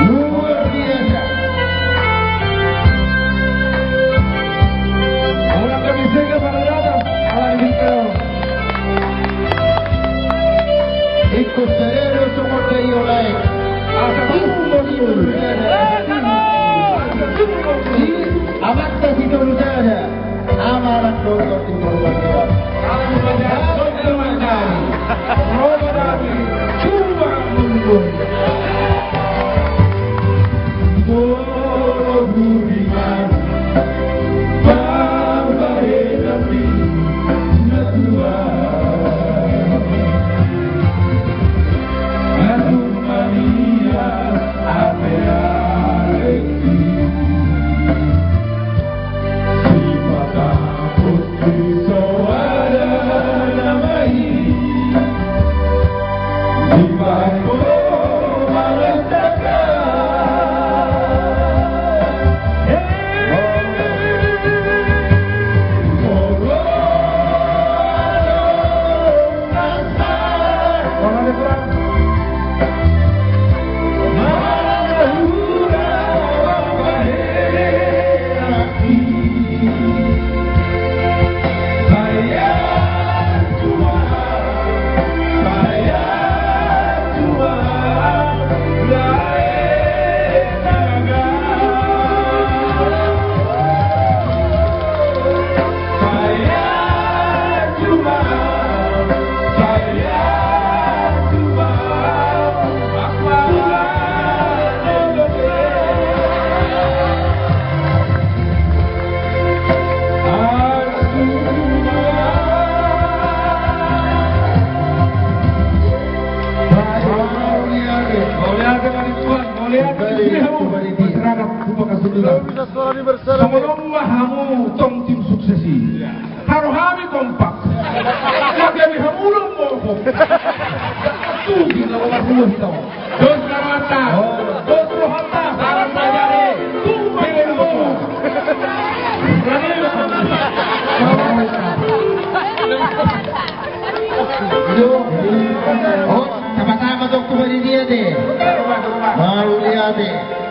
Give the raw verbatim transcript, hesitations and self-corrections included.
Luar biasa. Ingkon sada do songon na i lae. Asa tubu ma i. Di amanta Sitorusada. Ama anak dohot di porbagian. Anak dohot di porbagian. Roda nami, cuma mundur. Molo budiman, pambahenan di natua. Atung mania, ate aleki. Songon on ma hamu tong tim sukses i. Harohami kompak. Lagi di hamu lombo. Tugi na lombo dua hita. Dos karawata. Dos rohata. Salam bajari. Tuba di lombo. Lagi di hamu. Oh, sama-sama tong tuba di dia deh. Mau lihat deh.